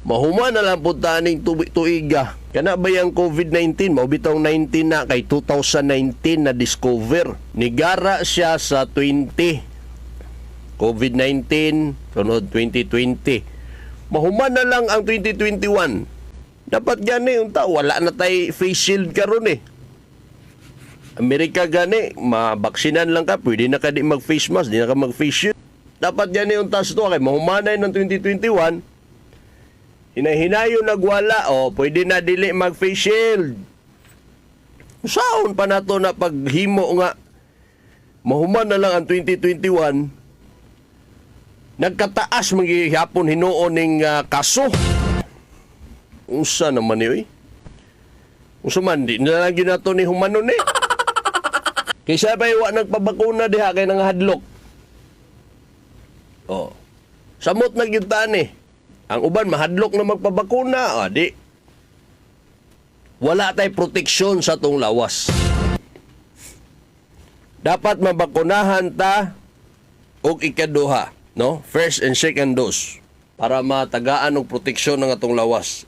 Mahuman na lang pud ta ning tuiga. Kana ba yung COVID-19? Mao bitong 19 na kay 2019 na discover. Nigara siya sa 20. COVID-19 sunod 2020. Mahuman na lang ang 2021. Dapat gani unta wala na tay face shield karon eh. Amerika gani, mabaksinan lang ka, pwede na ka di mag face mask, di na ka mag face shield. Dapat gani unta sa to kay mahumanay ng 2021. Hinay-hinayon nagwala, o pwede na dili mag face shield. Saon pa nato na paghimo nga mahuman na lang ang 2021, nagkataas magihapon hinuon ning kaso. Unsa naman ni oy? Unsa man di na lang gyud nato ni humanon eh. Kaysa pa wa nagpabakuna diha kay nangahadlok. Oh. Samot na gyud ta ni. Ang uban mahadlok na magpabakuna, ah, di. Wala tay proteksyon sa tong lawas. Dapat mabakunahan ta og ikaduha, no? First and second dose para matagaan og proteksyon ng atong lawas.